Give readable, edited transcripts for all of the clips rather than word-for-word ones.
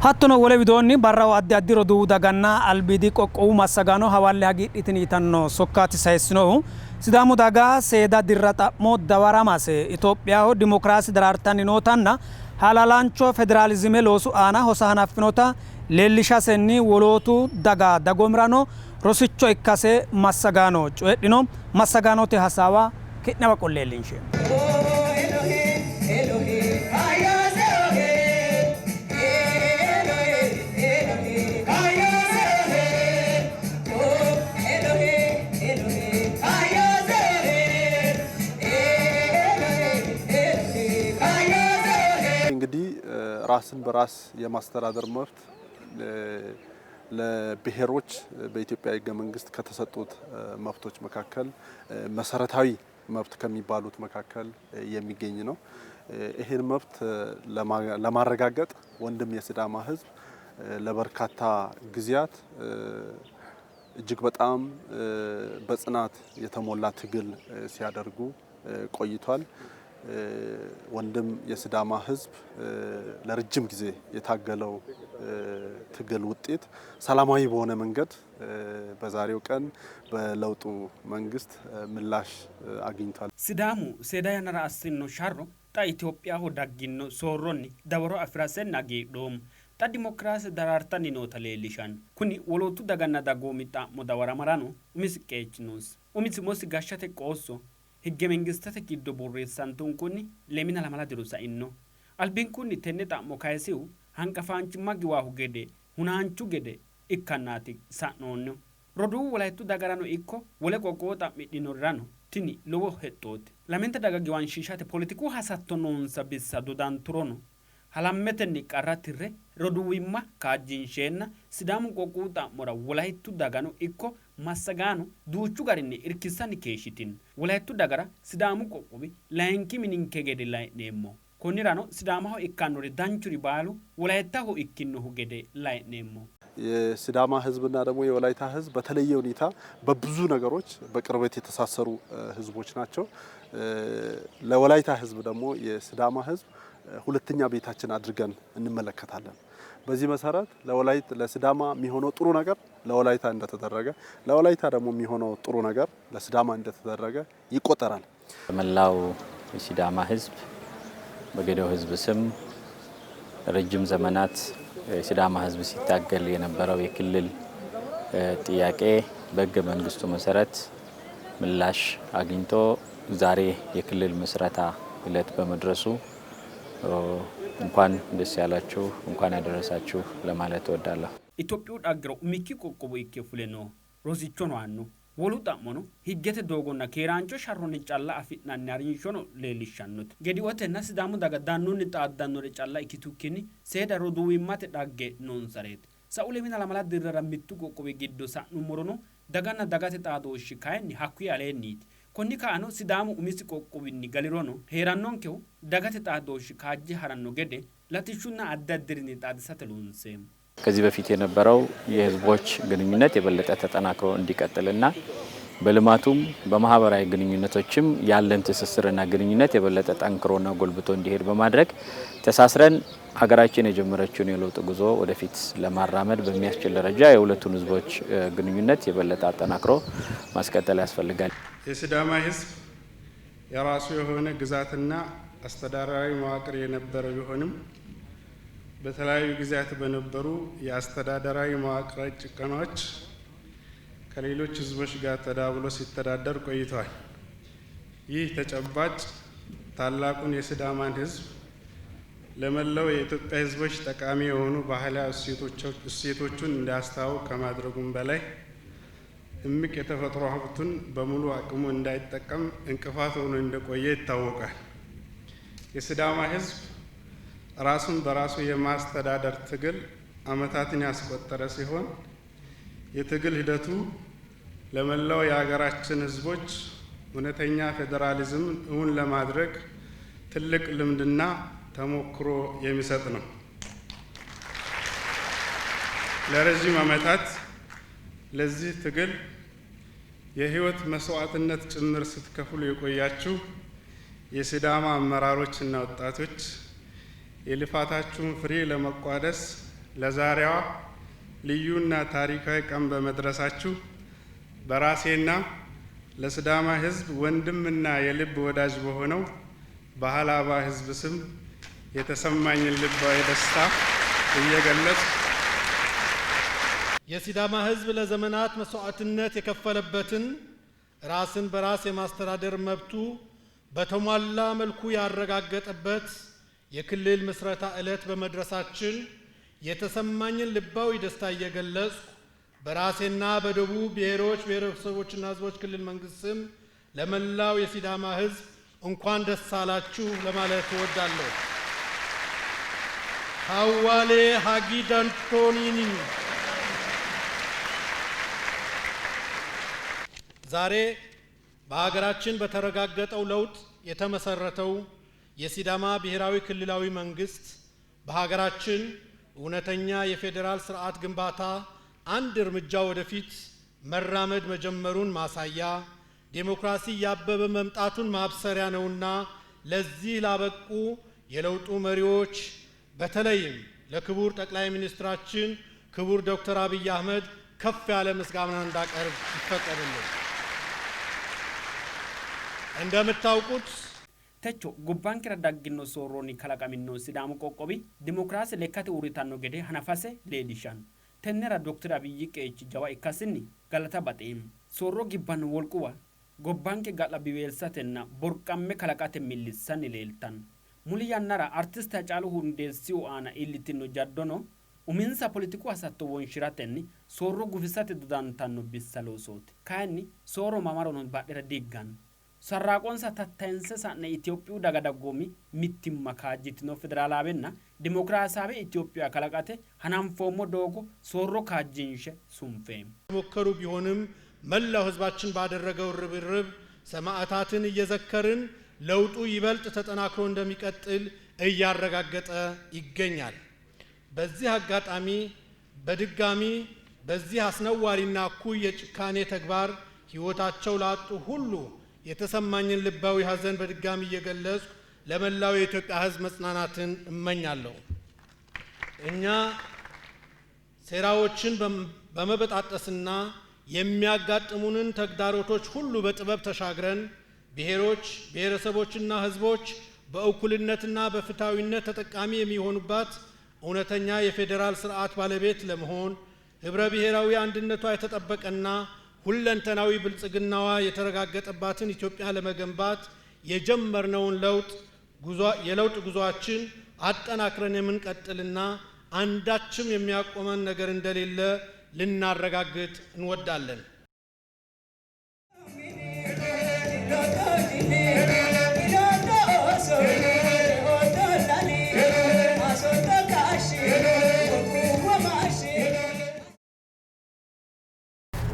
Hattono wole widoonni barraho addi addi roduuwu daganna albiidi qoqqowu massagaano hawalle hagiidhitini yitanno sokkaati sayissinohu. Sidaamu daga seeda dirra xa'mo dawaramase Itophiyaho dimokiraase daraartanni nootanna halaalaancho federaalizime loosu aana hosa hanaffinota leellishasenni wolootu daga dagoomirano rosicho ikkase massagaano coyidhino. Massagaanote hasaawa ki'newa qolle leellinsheemmo. እንግዲህ ራስን በራስ የማስተዳደር መብት ለብሔሮች በኢትዮጵያ ሕገ መንግስት ከተሰጡት መብቶች መካከል መሰረታዊ መብት ከሚባሉት መካከል የሚገኝ ነው። ይህን መብት ለማረጋገጥ ወንድም የሲዳማ ሕዝብ ለበርካታ ጊዜያት እጅግ በጣም በጽናት የተሞላ ትግል ሲያደርጉ ቆይቷል። ወንድም የሲዳማ ሕዝብ ለረጅም ጊዜ የታገለው ትግል ውጤት ሰላማዊ በሆነ መንገድ በዛሬው ቀን በለውጡ መንግስት ምላሽ አግኝቷል። Sidaamu seeda yannara assino sharro xa Itophiyaho daggino soorronni dawaro afirasenni hagiidhoommo. Xa dimokiraase daraartanni noota leellishanno. Kuni wolootu daganna dagoomi xa'mo dawaramarano umisi qeechi noosi. Umisi umosi gashshate qoosso higge mengistete giddo borreessantunkunni 24 diro saino. Albinkunni tenne xa'mo kayisihu hanqafaanchimma giwaahu gede hunaanchu gede ikkannaati sa'noonnihu. Roduuwu Wolayittu dagarano ikko wole qoqqowo xa'midhinorirano tini lowo hexxooti. Lamente daga giwanshiishate poletiku hasatto noonsa bissa dodanturono halammetenni qarra tirre roduuwimma kaajjinsheenna Sidaamu qoqqowu xa'mora Wolayittu dagano ikko massagaano duuchu garinni irkissanni keeshshitino. Wolayittu dagara Sidaamu qoqqowi layinki mininke gede layi'neemmo. Konnirano Sidaamaho ikkannori danchuri baalu Wolayittaho ikkinnohu gede layi'neemmo. የሲዳማ ህዝብና ደግሞ የወላይታ ህዝብ በተለየ ሁኔታ በብዙ ነገሮች በቅርበት የተሳሰሩ ህዝቦች ናቸው። ለወላይታ ህዝብ ደግሞ የሲዳማ ህዝብ ሁለተኛ ቤታችን አድርገን እንመለከታለን። በዚህ መሰረት ለወላይት ለሲዳማ የሚሆነው ጥሩ ነገር ለወላይታ እንደተደረገ፣ ለወላይታ ደግሞ የሚሆነው ጥሩ ነገር ለሲዳማ እንደተደረገ ይቆጠራል። መላው የሲዳማ ህዝብ በጌዴኦ ህዝብ ስም ረጅም ዘመናት የሲዳማ ህዝብ ሲታገል የነበረው የክልል ጥያቄ በህገ መንግስቱ መሰረት ምላሽ አግኝቶ ዛሬ የክልል ምስረታ እለት በመድረሱ እንኳን ደስ ያላችሁ እንኳን ያደረሳችሁ ለማለት እወዳለሁ። Itophiyu dhaggera umikki qoqqowo ikke fule noo rosichono aanno. Wolu xa'mono higgete doogonna keeraancho sharronni calla afi'nanni harinshono leellishshannote. Gediotenna Sidaamu daga dannunni xaaddannore calla ikkitukkinni seeda roduuwimmate dhagge noonsareeti. Sa'u 24 dirrara mittu qoqqowi giddo sa'nummorono daganna dagate xaadooshshi kayinni hakkuyi aleenniiti. Konni ka'ano Sidaamu umisi qoqqowinni galirono heerannonkehu dagate xaadooshshi kaajje haranno gede latishshunna addi addirinni xaadisate loonseemmo. ከዚህ በፊት የነበረው የህዝቦች ግንኙነት የበለጠ ተጠናክሮ እንዲቀጥልና በልማቱም በማህበራዊ ግንኙነቶችም ያለን ትስስርና ግንኙነት የበለጠ ጠንክሮና ጎልብቶ እንዲሄድ በማድረግ ተሳስረን ሀገራችን የጀመረችውን የለውጥ ጉዞ ወደፊት ለማራመድ በሚያስችል ደረጃ የሁለቱን ህዝቦች ግንኙነት የበለጠ አጠናክሮ ማስቀጠል ያስፈልጋል። የሲዳማ ህዝብ የራሱ የሆነ ግዛትና አስተዳደራዊ መዋቅር የነበረ ቢሆንም በተለያዩ ጊዜያት በነበሩ የአስተዳደራዊ መዋቅራዊ ጭቆናዎች ከሌሎች ህዝቦች ጋር ተዳብሎ ሲተዳደር ቆይቷል። ይህ ተጨባጭ ታላቁን የሲዳማን ህዝብ ለመላው የኢትዮጵያ ህዝቦች ጠቃሚ የሆኑ ባህላዊ እሴቶቹን እንዲያስተዋውቅ ከማድረጉም በላይ እምቅ የተፈጥሮ ሀብቱን በሙሉ አቅሙ እንዳይጠቀም እንቅፋት ሆኖ እንደቆየ ይታወቃል። የሲዳማ ህዝብ ራሱን በራሱ የማስተዳደር ትግል ዓመታትን ያስቆጠረ ሲሆን የትግል ሂደቱ ለመላው የሀገራችን ህዝቦች እውነተኛ ፌዴራሊዝም እውን ለማድረግ ትልቅ ልምድና ተሞክሮ የሚሰጥ ነው። ለረዥም ዓመታት ለዚህ ትግል የህይወት መስዋዕትነት ጭምር ስትከፍሉ የቆያችሁ የሲዳማ አመራሮችና ወጣቶች የልፋታችሁን ፍሬ ለመቋደስ ለዛሬዋ ልዩና ታሪካዊ ቀን በመድረሳችሁ በራሴና ለሲዳማ ሕዝብ ወንድምና የልብ ወዳጅ በሆነው በሀላባ ሕዝብ ስም የተሰማኝን ልባዊ ደስታ እየገለጽኩ የሲዳማ ሕዝብ ለዘመናት መስዋዕትነት የከፈለበትን ራስን በራስ የማስተዳደር መብቱ በተሟላ መልኩ ያረጋገጠበት የክልል ምስረታ ዕለት በመድረሳችን የተሰማኝን ልባዊ ደስታ እየገለጽኩ በራሴና በደቡብ ብሔሮች ብሔረሰቦችና ሕዝቦች ክልል መንግስት ስም ለመላው የሲዳማ ሕዝብ እንኳን ደስ አላችሁ ለማለት እወዳለሁ። ሀዋሌ ሀጊዳንቶኒኒ። ዛሬ በሀገራችን በተረጋገጠው ለውጥ የተመሰረተው የሲዳማ ብሔራዊ ክልላዊ መንግስት በሀገራችን እውነተኛ የፌዴራል ስርዓት ግንባታ አንድ እርምጃ ወደፊት መራመድ መጀመሩን ማሳያ፣ ዴሞክራሲ እያበበ መምጣቱን ማብሰሪያ ነውና ለዚህ ላበቁ የለውጡ መሪዎች በተለይም ለክቡር ጠቅላይ ሚኒስትራችን ክቡር ዶክተር አብይ አህመድ ከፍ ያለ ምስጋና እንዳቀርብ ይፈቀድልን። እንደምታውቁት Techo gobbankera daggino soorronni kalaqamino Sidaamu qoqqowi dimokiraase lekkate uurritanno gede hanafase leellishshanno. Tennera Doktore Abiyyi qeechi jawa ikkasinni galata baxeemmo. Soorro gibbanno wolquwa gobbanke ga'labbiweelsatenna borqamme kalaqate millissanni leeltanno. Muli yannara Artist Hacaalu Hundeessihu aana iillitino jaddono uminsa poletiku hasatto wonshiratenni soorro gufisate dodantanno bissa loosooti. Kayinni soorro mamarono badhera diigganno. Sarraaqonsa tattayinse sa'ne Itophiyu daga dagoomi mittimma kaajjitino federaalaawenna dimokiraasaawe Itophiya kalaqate hananfoommo doogo soorro kaajjinshe sunfeemmo. የሞከሩ ቢሆንም መላው ሕዝባችን ባደረገው ርብርብ ሰማዕታትን እየዘከርን ለውጡ ይበልጥ ተጠናክሮ እንደሚቀጥል እያረጋገጠ ይገኛል። በዚህ አጋጣሚ በድጋሚ በዚህ አስነዋሪና እኩይ የጭካኔ ተግባር ሕይወታቸው ላጡ ሁሉ የተሰማኝን ልባዊ ሐዘን በድጋሚ እየገለጽኩ ለመላው የኢትዮጵያ ሕዝብ መጽናናትን እመኛለሁ። እኛ ሴራዎችን በመበጣጠስና የሚያጋጥሙንን ተግዳሮቶች ሁሉ በጥበብ ተሻግረን ብሔሮች፣ ብሔረሰቦችና ሕዝቦች በእኩልነትና በፍትሐዊነት ተጠቃሚ የሚሆኑባት እውነተኛ የፌዴራል ስርዓት ባለቤት ለመሆን ህብረ ብሔራዊ አንድነቷ የተጠበቀና ሁለንተናዊ ብልጽግናዋ የተረጋገጠባትን ኢትዮጵያ ለመገንባት የጀመርነውን ለውጥ የለውጥ ጉዞአችን አጠናክረን የምንቀጥልና አንዳችም የሚያቆመን ነገር እንደሌለ ልናረጋግጥ እንወዳለን።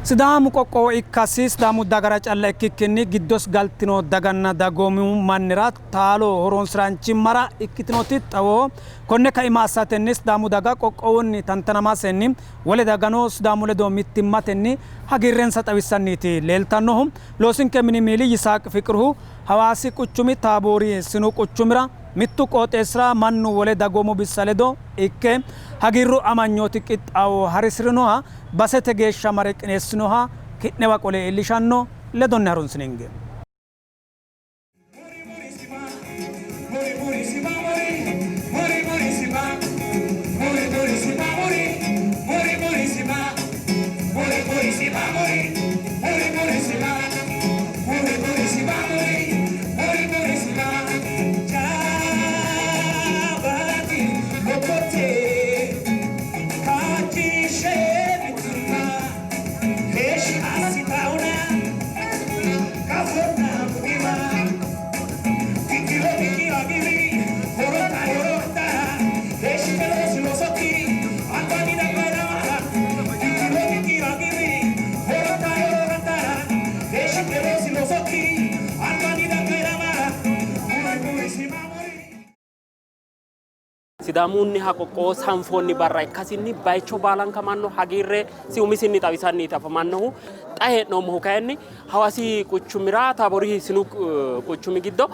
Sidaamu qoqqowo ikkasi Sidaamu dagara calla ikkikkinni giddosi galtino daganna dagoomu mannira taalo horonsiraanchimmara ikkitinoti xawo konne kaima assatenni Sidaamu daga qoqqowunni tantanamasenni wole dagano Sidaamu ledo mittimmatenni hagiirrensa xawissanniiti leeltannohu. Loosinke mini miili Yisaaq Fiqruhu Hawaasi quchumi Taaboori sinu quchumira mittu qooxeessira mannu wole dagoomu bissa ledo ikke hagiirru amanyooti qixxaawo harisirinoha basete geeshsha mare qineessinoha ki'newa qole iillishanno ledonni harunsininge. Sidaamunniha qoqqowo sanfoonni barra ikkasinni bayicho baalanka mannu hagiirresi umisinni xawisanniiti afamannohu. Xa hee'noommohu kayinni Hawaasi quchumira Taaboori sinu quchumi giddo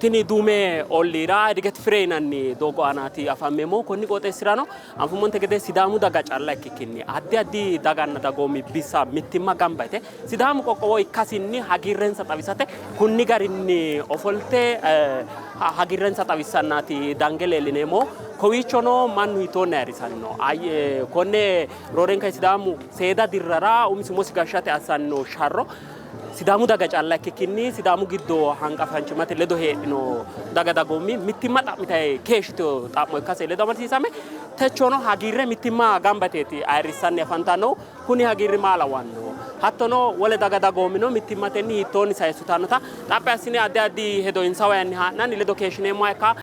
Tini duume olliira Idiget Fire yinanni doogo aanaati afammeemmohu. Konni qooxeessirano anfummonte gede Sidaamu daga calla ikkikkinni addi addi daganna dagoomi bissa mittimma gamba yite Sidaamu qoqqowo ikkasinni hagiirrensa xawisate kunni garinni ofolte hagiirrensa xawissannaati dange leellineemmohu. Kowiichono mannu hiittoonni ayirrisanno? Konne roorenka Sidaamu seeda dirrara umisi umosi gashshate assanno sharro Sidaamu daga calla ikkikkinni Sidaamu giddo hanqafaanchimmate ledo heedhino daga dagoomi mittimma xa'mitayi keeshshitino xa'mo ikkase ledo amadisiisame techono hagiirre mittimma gamba yiteeti ayirrissanni afantannohu. Kuni hagiirri maa lawanno? Hattono wole daga dagoomino mittimmatenni hiittoonni sayissutannota xaphi assine addi addi hedo insawayanni haa'nanni ledo keeshshineemmoha ikka.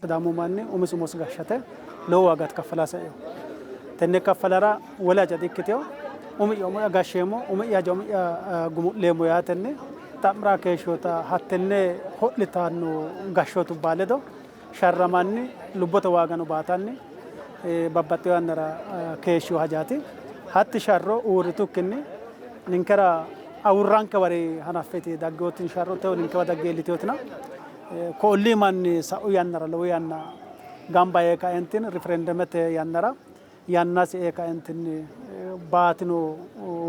Sidaamu manni umisi umosi gashshate lowo waaga kaffala saino. Tenne kaffalara wole haja di''ikkitino. Umi'ya umo'ya gashsheemmo, umi'ya haja umi'ya gumu'leemmo yaatenni xa'mira keeshshinota hattenne ho'litanno gashshootubba ledo sharramanni lubbote waagano baatanni babbaxxino yannara keeshshino hajaati. Hatti sharro uurritukkinni ninkera awurranke wari hanaffeti dagginoti sharro tewo ninkewa dagge iillitinotina ko ollii manni sa'u yannara lowo yanna gamba yee kaentinni riferendemete yannara yannasi ee kaentinni baatino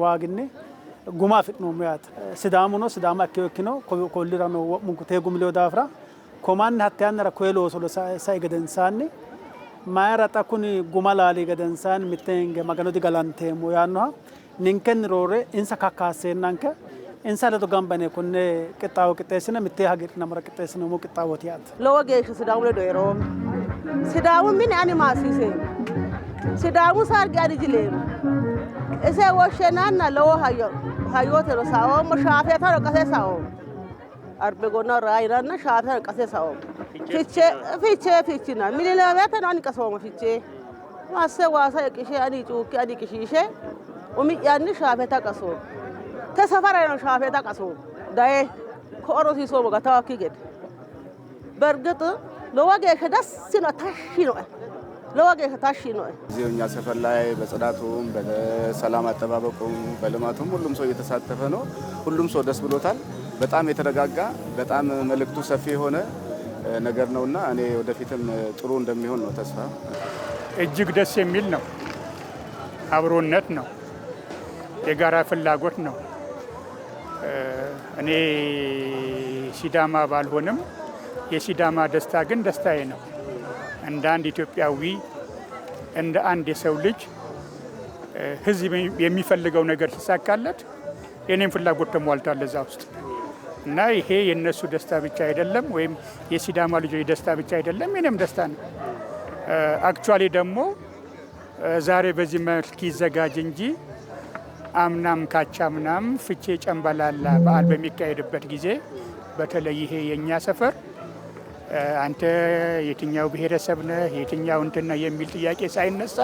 waaginni guma afi'noommo yaate. Sidaamuno Sidaama ikkino ikkino kollirano wo'munku tee gumulino daafira ko manni hatte yannara koye looso sai gedensaanni mayira xa kuni guma laali gedensaanni mitte hinge Magano digalanteemmo yaannoha ninkenni roore insa kakkaasseenanke insa ledo gamba yine konne qixxaawo qixxeessine mittee hagiidhinammora qixxeessinoommo qixxaawooti yaate. Lowo geeshsha Sidaamu ledo hee'roommo. Sidaamu mine ani maassiiseemmo. Sidaamu sarge ani jileemmo. Ise woshshenanna lowo hayyo hayyoteno saoommo, shaafeetano qase saoommo. Arbegonna raayinanna shaafeetano qase saoommo. Fichee fichee fichina milileemeteno ani qasoommo fichee. Masse waasa iqishe ani cuukke ani qishiishe umi'yanni shaafeeta qasoommo. Te safareno shaafeeta qasoommo. Daye ko'o rosiisoommo gatawakki gede. በእርግጥ lowo geeshsha ደስ ይኖ ታሽ ነው lowo geeshsha tashshi ነው። እዚህ እኛ ሰፈር ላይ በጽዳቱም በሰላም አጠባበቁም በልማቱም ሁሉም ሰው እየተሳተፈ ነው። ሁሉም ሰው ደስ ብሎታል። በጣም የተረጋጋ በጣም መልእክቱ ሰፊ የሆነ ነገር ነውና እኔ ወደፊትም ጥሩ እንደሚሆን ነው ተስፋ። እጅግ ደስ የሚል ነው። አብሮነት ነው። የጋራ ፍላጎት ነው። እኔ ሲዳማ ባልሆንም የሲዳማ ደስታ ግን ደስታዬ ነው። እንደ አንድ ኢትዮጵያዊ፣ እንደ አንድ የሰው ልጅ ሕዝብ የሚፈልገው ነገር ሲሳካለት የኔም ፍላጎት ተሟልቷል እዛ ውስጥ እና ይሄ የእነሱ ደስታ ብቻ አይደለም፣ ወይም የሲዳማ ልጆች ደስታ ብቻ አይደለም፣ የኔም ደስታ ነው። Actually ደግሞ ዛሬ በዚህ መልክ ይዘጋጅ እንጂ አምናም ካቻምናም ፍቼ ጨምበላላ በዓል በሚካሄድበት ጊዜ በተለይ ይሄ የእኛ ሰፈር አንተ የትኛው ብሔረሰብ ነህ የትኛው እንትን ነህ የሚል ጥያቄ ሳይነሳ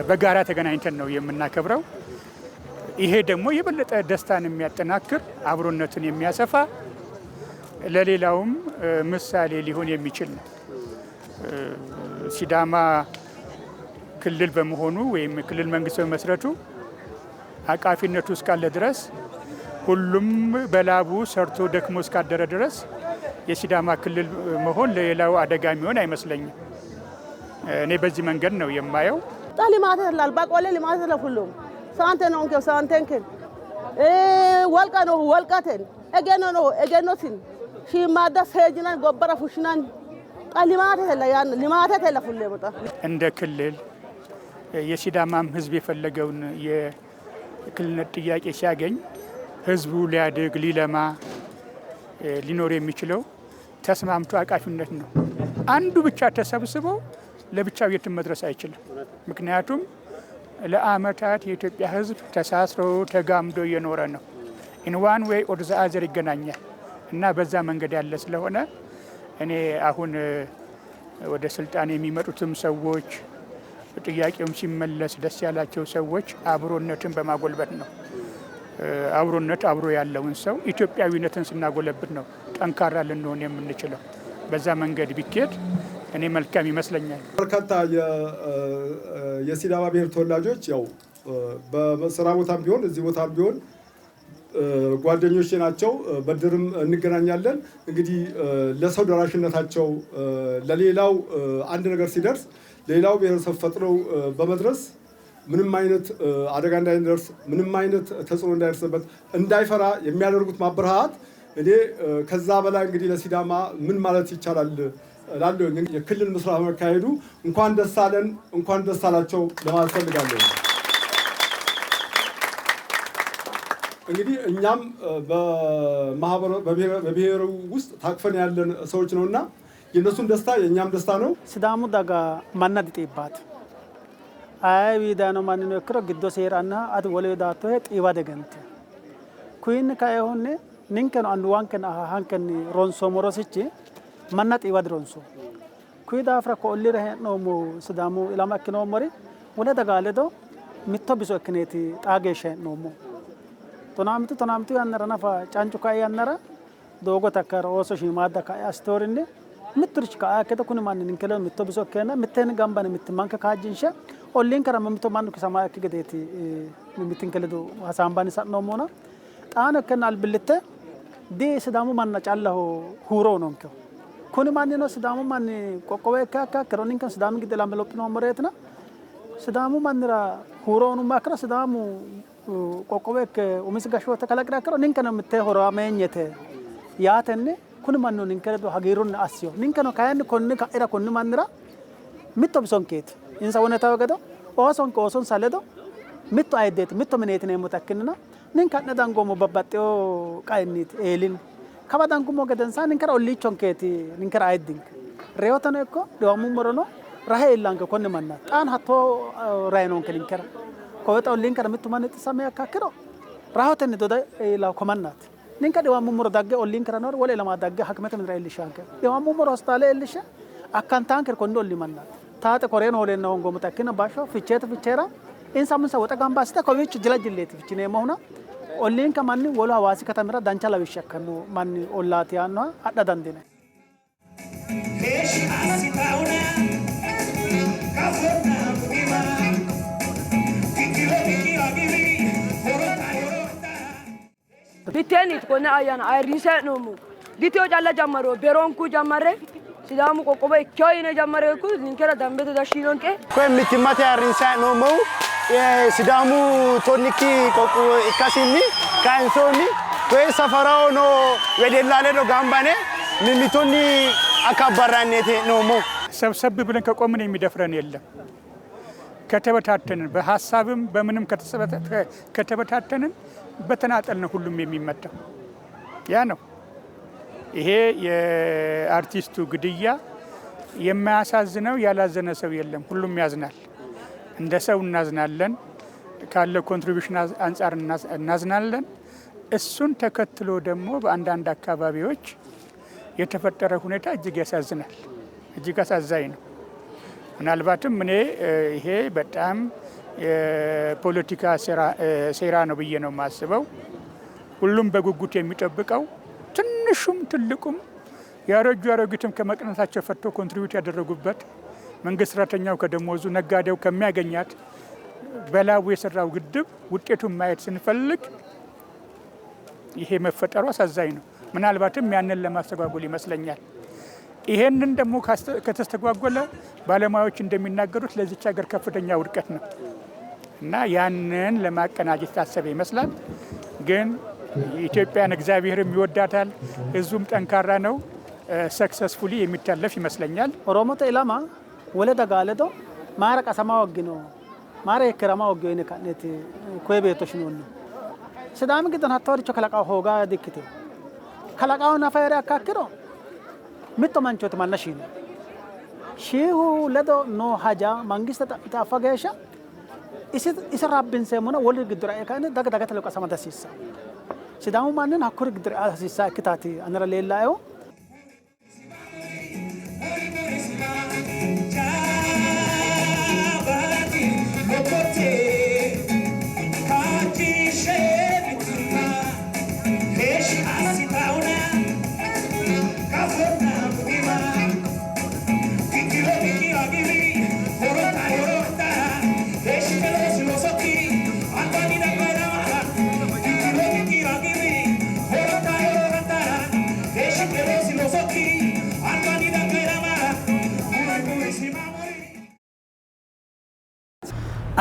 በጋራ ተገናኝተን ነው የምናከብረው። ይሄ ደግሞ የበለጠ ደስታን የሚያጠናክር አብሮነትን የሚያሰፋ ለሌላውም ምሳሌ ሊሆን የሚችል ነው። ሲዳማ ክልል በመሆኑ ወይም ክልል መንግስት በመስረቱ አቃፊነቱ እስካለ ድረስ ሁሉም በላቡ ሰርቶ ደክሞ እስካደረ ድረስ የሲዳማ ክልል መሆን ለሌላው አደጋ የሚሆን አይመስለኝም። እኔ በዚህ መንገድ ነው የማየው። ጣ ልማት ላልባቆሌ ልማት ለሁሉም ሳንተ ነው እንከ ሳንተንከ ወልቀ ነው ወልቀተን ኤገኖ ነው ኤገኖትን ሺማዳ ሰጅናን ጎበራ ፉሽናን ጣ ልማት ያን ልማት ለሁሉ መጣ እንደ ክልል የሲዳማም ህዝብ የፈለገውን የክልልነት ጥያቄ ሲያገኝ ህዝቡ ሊያድግ ሊለማ ሊኖር የሚችለው ተስማምቶ አቃፊነት ነው። አንዱ ብቻ ተሰብስቦ ለብቻው የትም መድረስ አይችልም። ምክንያቱም ለአመታት የኢትዮጵያ ህዝብ ተሳስሮ ተጋምዶ እየኖረ ነው። In one way or the other ይገናኛል እና በዛ መንገድ ያለ ስለሆነ እኔ አሁን ወደ ስልጣን የሚመጡትም ሰዎች ጥያቄውም ሲመለስ ደስ ያላቸው ሰዎች አብሮነትን በማጎልበት ነው። አብሮነት አብሮ ያለውን ሰው ኢትዮጵያዊነትን ስናጎለብት ነው ጠንካራ ልንሆን የምንችለው። በዛ መንገድ ቢኬድ እኔ መልካም ይመስለኛል። በርካታ የሲዳማ ብሔር ተወላጆች ያው በስራ ቦታም ቢሆን እዚህ ቦታም ቢሆን ጓደኞቼ ናቸው። በድርም እንገናኛለን። እንግዲህ ለሰው ደራሽነታቸው ለሌላው አንድ ነገር ሲደርስ ሌላው ብሔረሰብ ፈጥነው በመድረስ ምንም አይነት አደጋ እንዳይደርስ፣ ምንም አይነት ተጽዕኖ እንዳይደርስበት፣ እንዳይፈራ የሚያደርጉት ማበረሃት እኔ ከዛ በላይ እንግዲህ ለሲዳማ ምን ማለት ይቻላል እላለሁ። የክልል ምስረታ መካሄዱ እንኳን ደስ አለን፣ እንኳን ደስ አላቸው ለማለት ፈልጋለሁ። እንግዲህ እኛም በብሔሩ ውስጥ ታቅፈን ያለን ሰዎች ነውና የእነሱም ደስታ የእኛም ደስታ ነው። Sidaamu daga manna dixiibbaati. Ayee daayino mannino ikkiro giddosi heerannoha ati wolewa daattohe xiiwa diegentino. Kuyinni kainohunni ninkeno annuwankenna ahaahankenni ronsoommo rosichi manna xiiwa dironsoommo. Kuyi daafira ko ollira hee'noommo Sidaamu ilama ikkinoommori wole daga ledo mitto biso ikkineeti xaa geeshsha hee'noommo. Tonaamitu tonaamitu yannara nafa cancu kai yannara doogote hakkara ooso shiimaadda ka'e assitinorinni mitturichi ka'a ikkite kuni manni ninke ledo mitto biso ikkeenna mitteenni gamba yine mittimmanke kaajjinshe olliinkera mimmito mannu kisamaakki gedeeti mimmitinke ledo hasaambanni sa'noommohuna xaano ikkenna albillitte di Sidaamu manna callaho huuro noonkehu. Kuni mannino Sidaamu manni qoqqowo ikkiha ikkiro ninkeno Sidaami giddo ilame lophinoommoreetina Sidaamu mannira huuro uynummoha ikkiro Sidaamu qoqqowo ikke umisi gashshoote kalaqiriha ikkiro ninkeno mitte horaameeyyete yaatenni kuni mannu ninke ledo hagiirrunni assiyo. Ninkeno kayinni konni ka'ira konni mannira mitto bisonkeeti. Insa wonetawo gedo oosonke oosonsa ledo mitto ayiddeeti mitto mineeti yineemmota ikkinnina ninke ha'ne dangoommo babbaxxewo qaenniiti eelinni. Kawa dangummo gedensaanni ninkera olliichonkeeti ninkera ayiddinke. Reyoteno ikko dhiwammummorono rahe iillanke konni mannaati. Xaano hattoo rahe noonke ninkera. Kowe xa olliinkera mittu manni xissame ikkiro rahotenni doda iillawo ko mannaati. Ninke dhiwammummoro dagge olliinkera noori wole ilama dagge hakimete minira iillishshaanke. Dhiwammummoro hospitaale iillishshe akkantaankeri konni ollii mannaati. Taate koreno hooleenna hoongoommota ikkina bashsho ficheete ficheera insa uminsa woxe gamba assite kowiicho jila jilleeti fichineemmohuna olliinke manni wolu Hawaasi katamira dancha lawishsha ikkanno manni ollaati yaannoha adha dandiinanni. Mitteenniiti konne ayyaana ayirrinse hee'noommohu. Diteo calla jammarino beroonku jammarre Sidaamu qoqqowo ikkewo yine jammarre ninkera dambete dashshinonke. Koye mittimmate ayirrinse hee'noommohu Sidaamu tonnikki qoqqowo ikkasinni kayinsoonni koye safaraho noo wedella ledo gamba yine mimmitunni akabbarranniiti hee'noommohu. ሰብሰብ ብለን ከቆምን የሚደፍረን የለም። ከተበታተንን በሀሳብም በምንም ከተበታተንን በተናጠል ነው ሁሉም የሚመታው። ያ ነው። ይሄ የአርቲስቱ ግድያ የማያሳዝነው ያላዘነ ሰው የለም። ሁሉም ያዝናል። እንደ ሰው እናዝናለን። ካለ contribution አንጻር እናዝናለን። እሱን ተከትሎ ደግሞ በአንዳንድ አካባቢዎች የተፈጠረ ሁኔታ እጅግ ያሳዝናል። እጅግ አሳዛኝ ነው። ምናልባትም እኔ ይሄ በጣም የፖለቲካ ሴራ ነው ብዬ ነው የማስበው። ሁሉም በጉጉት የሚጠብቀው ትንሹም ትልቁም ያረጁ ያረጉትም ከመቅነታቸው ፈትተው contribute ያደረጉበት መንግስት ሰራተኛው ከደሞዙ ነጋዴው ከሚያገኛት በላቡ የሰራው ግድብ ውጤቱን ማየት ስንፈልግ ይሄ መፈጠሩ አሳዛኝ ነው። ምናልባትም ያንን ለማስተጓጎል ይመስለኛል። ይሄንን ደግሞ ከተስተጓጎለ ባለሙያዎች እንደሚናገሩት ለዚች ሀገር ከፍተኛ ውድቀት ነው እና ያንን ለማቀናጀት ታሰበ ይመስላል። ግን ኢትዮጵያን እግዚአብሔርም ይወዳታል፣ ህዝቡም ጠንካራ ነው። Successfully የሚታለፍ ይመስለኛል። Oromote ilama wole daga ledo mayira qasama hoggino mayira yekkeerama hoggino yine ka'neeti koye beetto shinoonnihu. Sidaami giddono hattooricho kalaqawo hooga dikkitino. Kalaqawo nafa heeriha ikkiro mitto manchooti manna shiinohu. Shiihu ledo noo haja mangiste xa'mite affa geeshsha ise rabbinseemmona woluri giddora e'e ka'ne daga dagate ledo qasama dihasiissanno. Sidaamu mannino hakkuri giddora ea hasiissakkitaati anera leellaehu.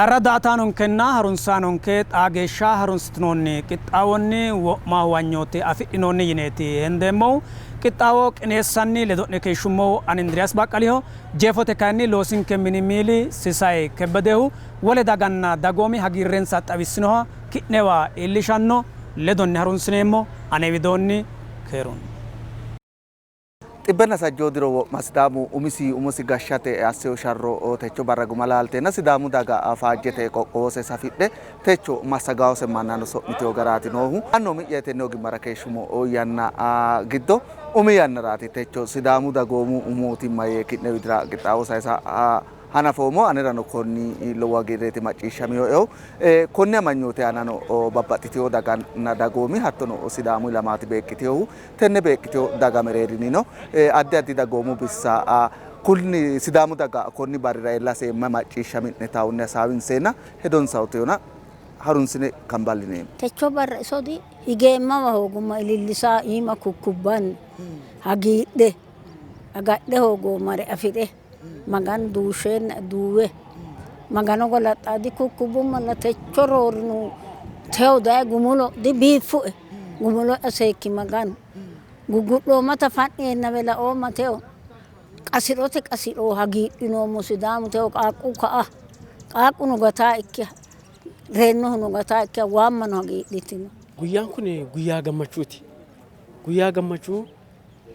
Arra daa''ataanonkenna harunsaanonke xaa geeshsha harunsitinoonni qixxaawonni wo'ma huwanyoote afidhinoonni yineeti hendeemmohu. Qixxaawo qineessanni ledo'ne keeshshummohu ani Indiriyaas Baqqaliho. Jeefote kayinni loosinke mini miili Sisayi Kebbedehu wole daganna dagoomi hagiirrensa xawissinoha ki'newa iillishanno. Ledonni harunsineemmo. Ane widoonni keerunni. Xibbenna sajjoo diro wo'ma Sidaamu umisi umosi gashshate assino sharro techo barra guma laalteenna Sidaamu daga faajjete qoqqowose safidhe techo massagaawose mannano so'mitino garaati noohu. Anno umi'ya tenne ogimmara keeshshumo yanna giddo umi yannaraati techo Sidaamu dagoomu mootimma yee ki'ne widira qixxaawo sayisa hanafoommo. Anerano konni lowo hagiirreeti macciishshaminoehu. Konni amanyoote aanano babbaxxitino daganna dagoomi hattono Sidaamu ilamaati beeqqitinohu. Tenne beeqqitino daga mereerinnino addi addi dagoomu bissa kunni Sidaamu daga konni barrira iillase mayi macciishshami'ne taahunni hasaawinseenna hedonsa uteona harunsine kamballineemmo. Techo barra iso di higeemmawa hoogumma ilillisaa iima kukkubbanni hagiidhe agadhe hoogoommare afi're Maganu duushsheennae duuwe Magano galaxxa dikukkubummalla techo roorino tewo daye gumulo dibiiffue gumulo'ya seekki Maganu guggu'loommata fa'neennawe laoomma tewo qasi'rote qasi'ro hagiidhinoommo Sidaamu tewo qaaqqu ka'a qaaqquno gataa ikkiha reennohuno gataa ikkiha waammano hagiidhitino. Guyyaan kun guyyaa gammachuuti. Guyyaa gammachuu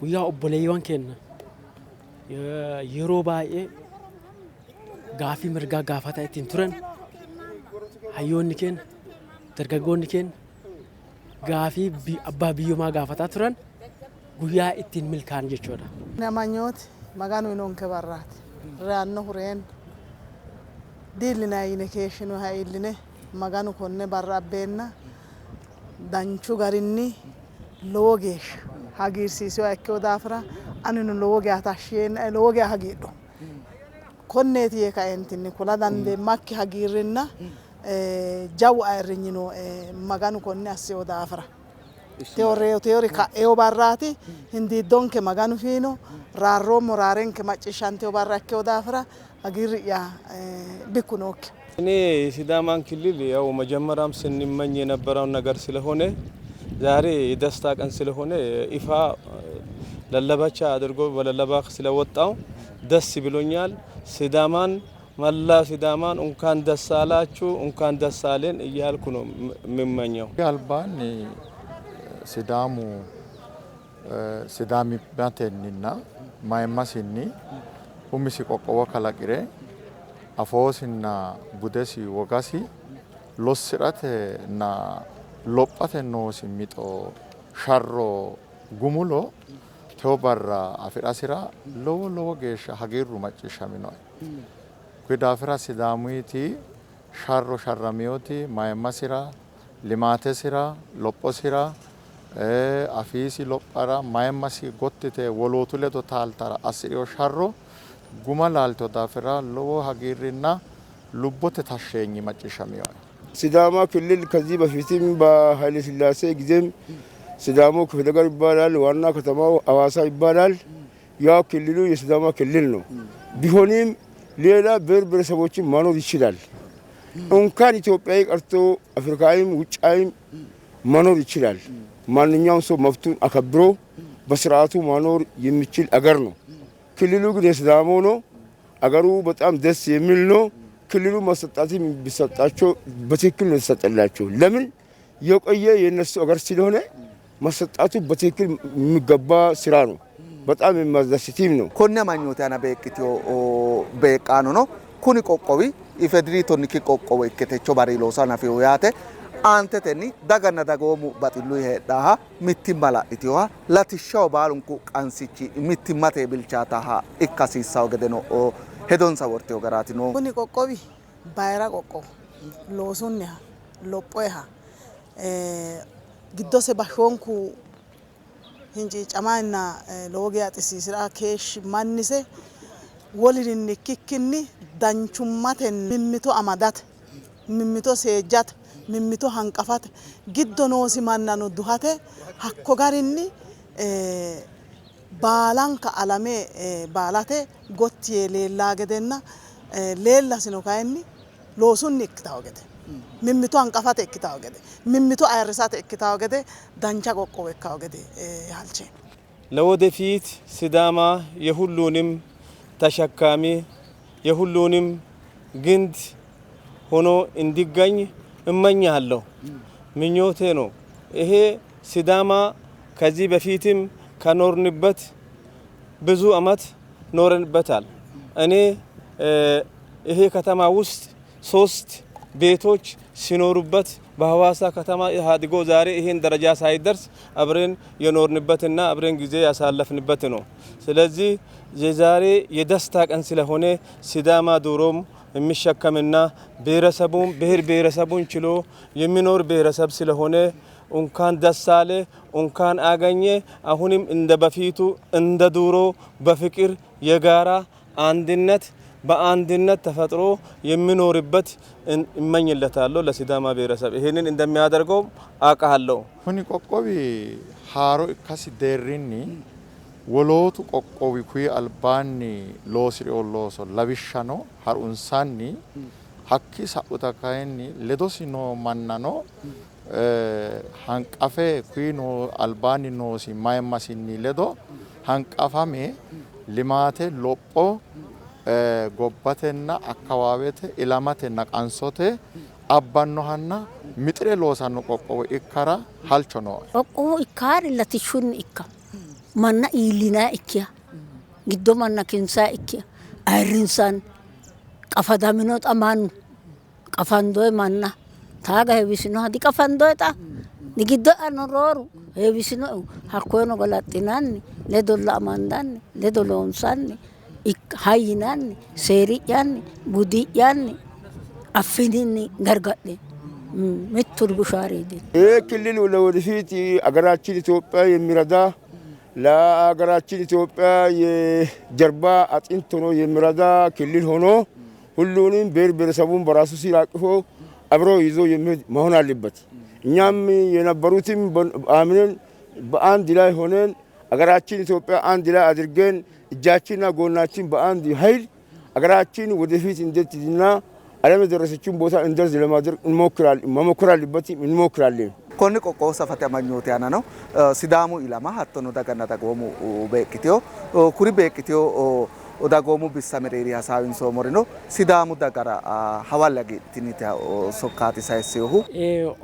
guyyaa obboleeyyiiwan keenya yeroo baay'ee gaaffii mirgaa gaafataa ittiin turan hayyoonni keenya dargaggoonni keenya gaafii abbaa biyyummaa gaafataa turan guyyaa ittiin milkaa'an jechuudha. Amanyooti Maganu uyinonke barraati. Reyannohu reenna, diillinanni yine keeshshinoyiha iilline Maganu konne barra abbeenna danchu garinni lowo geeshsha hagiirsiisinoha ikkino daafira anino lowo geya tashshi yeennae lowo geya hagiidhoommo. Konneeti yee kaeentinni kula dandeemmakki hagiirrinna jawu ayirrinyi nooe Maganu konne assino daafira. Teyo reyoteyori ka'eyo barraati, hindiiddonke Maganu fiino, raarroommo raarenke macciishshanteyo barra ikkino daafira hagiirri'ya bikku nookkiho. እኔ የሲዳማን ክልል ያው መጀመሪያም ስንመኝ የነበረውን ነገር ስለሆነ ዛሬ የደስታ ቀን ስለሆነ ይፋ ለለባቻ አድርጎ በለለባ ስለወጣው ደስ ብሎኛል። ሲዳማን መላ ሲዳማን እንኳን ደስ አላችሁ እንኳን ደስ አለን እያልኩ ነው የምመኘው። Albaanni Sidaamu sidaamimmatenninna mayimmasinni umisi qoqqowo kalaqire afoosinna budesi wogasi lossi'ratenna lophate noosi mixo sharro gumulo tewo barra afi'rasira lowo lowo geeshsha hagiirru macciishshaminoe. Kuyi daafira Sidaamuyiti sharro sharramiyoti mayimmasira, limaatesira, lophosira, afiisi lophara, mayimmasi gottite wolootu ledo taaltara assi'rino sharro guma laaltino daafira lowo hagiirrinna lubbote tashsheenyi macciishshaminoe. ሲዳማ ክልል ከዚህ በፊትም በኃይለ ሥላሴ ጊዜም ሲዳሞ ክፍለ ሀገር ይባላል። ዋና ከተማው አዋሳ ይባላል። ያው ክልሉ የሲዳማ ክልል ነው። ቢሆንም ሌላ ብሔር ብሔረሰቦችን መኖር ይችላል። እንኳን ኢትዮጵያዊ ቀርቶ አፍሪካዊም ውጫዊም መኖር ይችላል። ማንኛውም ሰው መብቱን አከብሮ በስርዓቱ መኖር የሚችል አገር ነው። ክልሉ ግን የሲዳሞ ነው። አገሩ በጣም ደስ የሚል ነው። ክልሉ መሰጣትም ቢሰጣቸው በትክክል ነው የተሰጠላቸው። ለምን የቆየ የነሱ አገር ስለሆነ መሰጣቱ በትክክል የሚገባ ስራ ነው። በጣም የሚያስደስትም ነው። Konne amanyoote aana beeqqiteyo beeqqaanono kuni qoqqowi IFDR tonnikki qoqqowo ikke techo barri loosa hanafino yaate. Aantetenni daganna dagoomu baxilluyi heedhaaha mittimma la'liteyoha latishshaho baalunku qansichi mittimmate bilchaataha ikka hasiissawo gedeno hedonsa worteyo garaati noohu. Kuni qoqqowi bayira qoqqowo loosunniha lophoyiha giddose bashshoonku hinciiccamaanna lowo geya xissiisira keeshshi mannise wolirinni ikkikkinni danchummatenni mimmito amadate mimmito seejjate mimmito hanqafate giddo noosi mannano duhate hakko garinni baalanka alame baalate gotti yee leellaa gedenna leellasino kayinni Loosunni ikkitawo gede, mimmito hanqafate ikkitawo gede, mimmito ayirrisate ikkitawo gede, dancha qoqqowo ikkawo gede halcheemmo። ለወደፊት ሲዳማ የሁሉንም ተሸካሚ የሁሉንም ግንድ ሆኖ እንዲገኝ እመኛለሁ፣ ምኞቴ ነው። ይሄ ሲዳማ ከዚህ በፊትም ከኖርንበት ብዙ አመት ኖረንበታል። እኔ ይሄ ከተማ ውስጥ 3 ቤቶች ሲኖሩበት በሐዋሳ ከተማ ኢህአዴጎ ዛሬ ይሄን ደረጃ ሳይደርስ አብረን የኖርንበትና አብረን ጊዜ ያሳለፍንበት ነው። ስለዚህ የዛሬ የደስታ ቀን ስለሆነ ሲዳማ ድሮም የሚሸከምና ብሔረሰቡን ብሔር ብሔረሰቡን ችሎ የሚኖር ብሔረሰብ ስለሆነ እንኳን ደስ አለ፣ እንኳን አገኘ። አሁንም እንደ በፊቱ እንደ ድሮ በፍቅር የጋራ አንድነት በአንድነት ተፈጥሮ የሚኖርበት እመኝለታለሁ ለሲዳማ ብሔረሰብ። ይሄንን እንደሚያደርገው አውቃለሁ። Kuni qoqqowi haaro ikkasi deerrinni wolootu qoqqowi kuyi albaanni loosirino looso lawishshano harunsanni hakki sa'uta kayinni ledosi noo mannano hanqafe kuyi noo albaanni noosi mayimmasinni ledo hanqafame limaate lopho gobbatenna akkawaawete ilamatenna qansote abbannohanna mixire loosanno qoqqowo ikkara halcho nooe. Qoqqowo ikkaari latishshunni ikka manna iillinaa ikkiha giddo manna kinsaa ikkiha ayirrinsanni qafadamino xa mannu qafandoye manna taaga heewisinoha diqafandoye xa digiddo e'anno rooru heewisinohu hakkoyeno galaxxinanni ledolla amandanni ledo loonsanni hayyinanni seeri'yanni budi'yanni affininni gargadhe mitturi bushaari dino። ይህ ክልል ለወደፊት አገራችን ኢትዮጵያ የሚረዳ ለአገራችን ኢትዮጵያ የጀርባ አጥንት ሆኖ የሚረዳ ክልል ሆኖ ሁሉንም ብሔር ብሔረሰቡን በራሱ ስር አቅፎ አብሮ ይዞ የሚሄድ መሆን አለበት። እኛም የነበሩትም አምነን በአንድ ላይ ሆነን አገራችን ኢትዮጵያ አንድ ላይ አድርገን እጃችንና ጎናችን በአንድ ኃይል አገራችን ወደፊት እንድትሄድና ዓለም የደረሰችውን ቦታ እንደርስ ለማድረግ መሞከር አለበት፣ እንሞክራለን። Konni qoqqowo safate amanyoote aanano Sidaamu ilama hattono daganna dagoomu beeqqiteyo kuri beeqqiteyo dagoomu bissa mereeri hasaawinsoomorino Sidaamu dagara hawalle hagiidhitinita sokkaati sayisseyohu.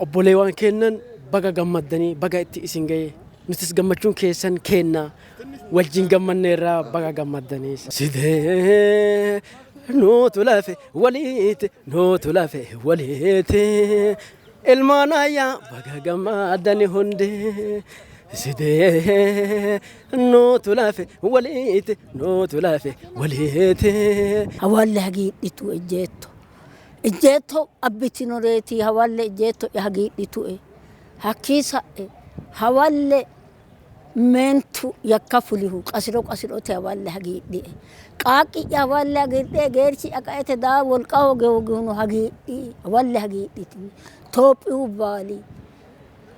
Obboleewwan kennan baga gammaddanii baga itti isin ga'e nutis gammachuun keessan kenna wajjin gammanneerraa baga gammaddanii. Sidee nuutu lafe waliiti nuutu lafe waliiti ilmaan ayyaa baga gammaddanii hundee. Sidee nuutu lafe waliiti nuutu lafe waliiti. Hawalle hagiidhitu ejjeetto ejjeetto abbitinoreeti hawalle ejjeetto hagiidhitue hakkii sa'e hawalle meentu yakka fulihu qasiro qasirote hawalle hagiidhie qaaqqi'ya hawalle hagiidhie geerchi'ya qaete daa wolqa hooge hoogihuno hagiidhi hawalle hagiidhitini Toophiyu baali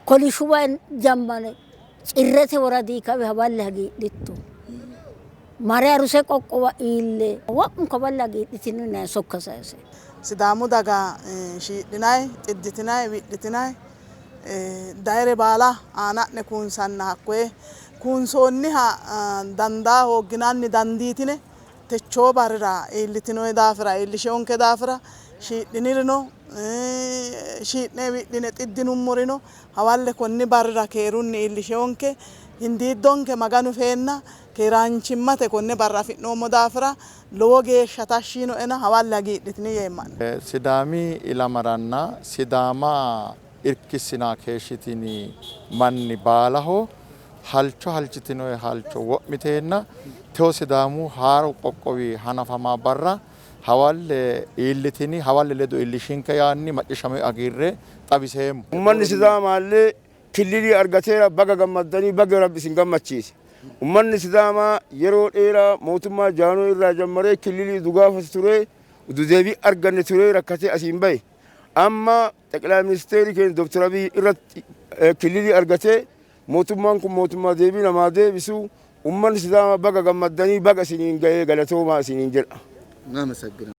kolishshu wayi jammane Cirrete woradi kawi hawalle hagiidhittu mare Aruse qoqqowa iille wo'munku hawalle hagiidhitino yinanni sokka sayise. Sidaamu daga shiidhinayi xidditinayi wi'litinayi dayre baala aana'ne kuunsanna hakkoye kuunsoonniha dandaa hoogginanni dandiitine techoo barrira iillitinoyi daafira iillisheyonke daafira shiidhinirino shii'ne wi'line xiddinummorino hawalle konni barrira keerunni iillisheyonke hindiiddonke Maganu feenna keeraanchimmate konne barra afi'noommo daafira lowo geeshsha tashshi yiinoena hawalle hagiidhitini yeemma'ne. Sidaami ilamaranna Sidaama irkissina keeshshitini manni baalaho halcho halchitinoyi halcho wo'miteenna tewo Sidaamu haaru qoqqowi hanafama barra hawalle iillitini hawalle ledo iillishinke yaanni macciishshame hagiirre xawiseemmo. Uummanni Sidaamaallee killilii argateera baga gammaddanii baga Rabbi isin gammachiise. Uummanni Sidaamaa yeroo dheeraa mootummaa jaanoo irraa jammaree killilii dugaafatu ture utuu deebii arganne ture rakkatee asiin bahe. Amma ጠቅላይ ministeerri keenya Dooktar Abiy irratti killilii argatee mootummaan kun mootummaa deebii namaa deebisu uummanni Sidaamaa baga gammaddanii baga isiniin ga'ee galatoomaa isiniin jedha. እናመሰግናለን።